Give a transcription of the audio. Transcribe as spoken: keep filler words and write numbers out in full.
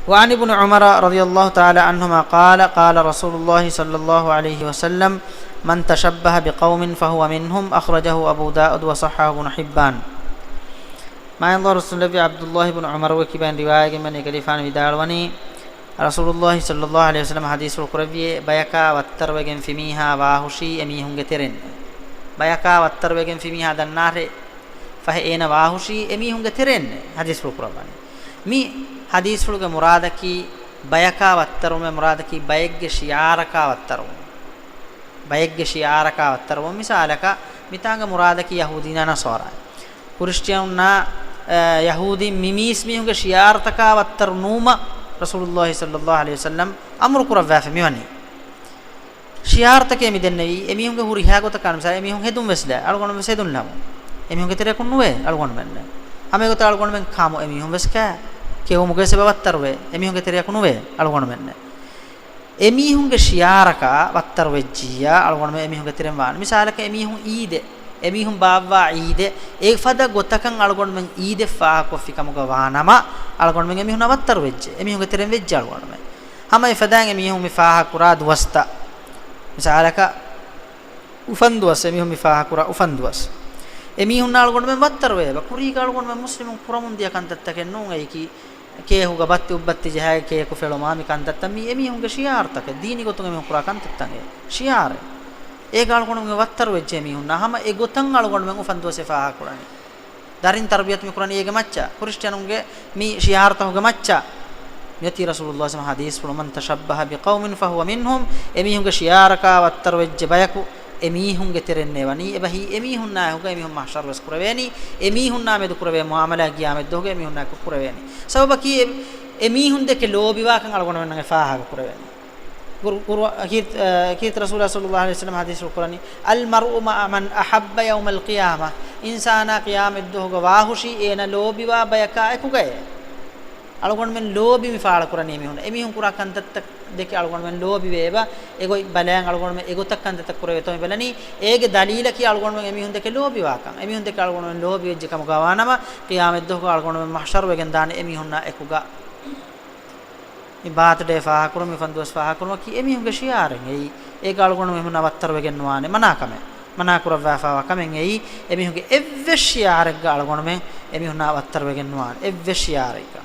وعن ابن عمر رضي الله تعالى عنهما قال، قال رسول الله صلى الله عليه وسلم، من تشبه بقوم فهو منهم، أخرجه أبو داود وصححه ابن حبان. މާތް ރަސޫލު ޢަބްދުﷲ ބިން ޢުމަރުގެ ކިބައިން ރިވާޔަތްވެގެން އެކަލޭގެފާނު ވިދާޅުވަނީ، ރަސޫލުﷲ ޞައްލަﷲ ޢަލައިހި ވަސައްލަމަ ޙަދީޘްފުޅު ކުރެއްވިއޭ، ބަޔަކާ ވައްތަރުވެގެންފި މީހާ ވާހުށީ އެމީހުންގެ ތެރެއިން. ބަޔަކާ ވައްތަރުވެގެންފި މީހާ ދަންނާށޭ، ފަހެ އޭނަ ވާހުށީ އެމީހުންގެ ތެރެއިން ޙަދީޘްފުޅު ކުރައްވަނީ. މި ޙަދީޘްފުޅުގެ މުރާދަކީ، ބަޔަކާ ވައްތަރުވުމޭ މުރާދަކީ ބައެއްގެ ޝިޢާރަކާ ވައްތަރުވުން. ބައެއްގެ ޝިޢާރަކާ ވައްތަރުވުން. މިސާލަކަށް، މިތާނގެ މުރާދަކީ ޔަހޫދީންނާ ނަޞާރާއިން. ކްރިސްޓިއަނުންނާ، އަ، ޔަހޫދީން މި މީސްމީހުންގެ ޝިޢާރުތަކާ ވައްތަރު ނުވުމަށް ރަސޫލުﷲ ޞައްލަﷲ ޢަލައިހި ވަސައްލަމަ އަމުރު ކުރައްވާފަ މިވަނީ. ޝިޢާރުތަކެއް މި ދެންނެވީ، އެމީހުންގެ ހުރިހާ ގޮތަކަށް، މިސާލަށް އެމީހުން ހެދުން ވެސް ލާ، އަޅުގަނޑު ވެސް ހެދުން ލަމު. އެމީހުންގެ ތެރެއަކުން ނުވޭ އަޅުގަނޑުމެންނެއް. ހަމަ އެގޮތަށް އަޅުގަނޑުމެން ކާމު އެމީހުން ވެސް ކާ، ކެއުމުގެ ސަބަބަށް ވައްތަރުވޭ، އެމީހުންގެ ތެރެއަކު ނުވޭ އަޅުގަނޑުމެންނެއް. އެމީހުންގެ ޝިޢާރަކާ ވައްތަރު ވެއްޖިއްޔާ އަޅުގަނޑުމެން އެމީހުންގެ ތެރެއިން ވާނެ. މިސާލަކަށް އެމީހުން ޢީދެއް، އެމީހުން ބާއްވާ ޢީދެއް، އެފަދަ ގޮތަކަށް އަޅުގަނޑުމެން ޢީދެއް ފާހަގަކޮށްފި ކަމުގަ ވާނަމަ، އަޅުގަނޑުމެން އެމީހުންނާ ވައްތަރު ވެއްޖެ، އެމީހުންގެ ތެރެއިން ވެއްޖެ އަޅުގަނޑުމެން. ހަމަ އެފަދައިން އެމީހުން މި ފާހަގަކުރާ ދުވަސްތައް، މިސާލަކަށް އުފަންދުވަސް، އެމީހުން މި ފާހަގަކުރާ އުފަންދުވަސް، އެމީހުންނާ އަޅުގަނޑުމެން ވައްތަރުވޭ އެބަ. ކުރީގަ އަޅުގަނޑުމެން މުސްލިމުން ކުރަމުންދިޔަ ކަންތައްތަކެއް ނޫން އެއީކީ. ކޭހުގަ ބައްތި އުއްބައްތި ޖަހާގެ ކޭކު ފެޅުމާ މި ކަންތައްތައް މީ އެމީހުންގެ ޝިޢާރުތަކެއް، ދީނީ ގޮތުން އެމީހުން ކުރާ ކަންތައްތަކެއް، ޝިޢާރެއް. އޭގަ އަޅުގަނޑުމެން ވައްތަރު ވެއްޖެ އެމީހުންނާ ހަމަ އެގޮތަށް އަޅުގަނޑުމެން އުފަންދުވަސް އެ ފާހަގަ ކުރަނީ. ދަރިން ތަރުބިޔަތު މި ކުރަނީ އޭގެ މައްޗަށް، ކްރިސްޓިއަނުންގެ މި ޝިޢާރުތަކުގެ މައްޗަށް. މިއޮތީ ރަސޫލުﷲ ޙަދީޘްފުޅު، من تشبه بقوم فهو منهم، އެމީހުންގެ ޝިޢާރަކާ ވައްތަރު ވެއްޖެ ބަޔަކު އެމީހުންގެ ތެރެއިންނޭ ވަނީ. އެބަހީ އެމީހުންނާ އެކުގަ އެމީހުން މަޙްޝަރު ވެސް ކުރެވޭނީ، އެމީހުންނާ މެދު ކުރެވޭ މުޢާމަލާތް ޤިޔާމަތްދުވަހުގަ އެމީހުންނާ އެކު ކުރެވޭނީ. ސަބަބަކީ އެ، އެމީހުން ދެކެ ލޯބިވާކަން އަޅުގަނޑުމެންނަށް އެ ފާހަގަ ކުރެވޭނީ. ގުރު-، ގުރު-، ކީރިތި، އަ، ކީރިތި ރަސޫލާ ޞައްލަﷲ ޢަލައިހި ވަސައްލަމަ ޙަދީޘްފުޅު ކުރަނީ، المرء مع من أحب يوم القيامة، އިންސާނާ ޤިޔާމަތްދުވަހުގަ ވާހުށީ އޭނަ ލޯބިވާ ބަޔަކާ އެކުގައޭ. އަޅުގަނޑުމެން ލޯބި މި ފާޅުކުރަނީ އެމީހުން. އެމީހުން ކުރާ ކަންތައްތައް ދެކެ އަޅުގަނޑުމެން ލޯބިވޭ އެބަ. އެގޮތް ބަލައިން އަޅުގަނޑުމެން އެގޮތަށް ކަންތައްތައް ކުރެވޭތޯ މި ބަލަނީ. އޭގެ ދަލީލަކީ އަޅުގަނޑުމެން އެމީހުން ދެކެ ލޯބިވާކަން. އެމީހުން ދެކެ އަޅުގަނޑުމެން ލޯބިވެއްޖެ ކަމުގަ ވާނަމަ، ޤިޔާމަތްދުވަހުގަ އަޅުގަނޑުމެން މަޙްޝަރު ވެގެން ދާނެ އެމީހުންނާ އެކުގަ. މި ބާތުޑޭ ފާހަގަކުރުން، މި އުފަންދުވަސް ފާހަގަކުރުމަކީ އެމީހުންގެ ޝިޢާރެއް އެއީ. އޭގަ އަޅުގަނޑު އެމީހުންނާ ވައްތަރުވެގެން ނުވާނެ. މަނާ ކަމެއް. މަނާ ކުރައްވާފައިވާ ކަމެއް އެއީ. އެމީހުންގެ އެއްވެސް ޝިޢާރެއްގަ އަޅުގަނޑުމެން އެމީހުންނާ ވައްތަރުވެގެން ނުވާނެ. އެއްވެސް ޝިޢާރެއްގަ.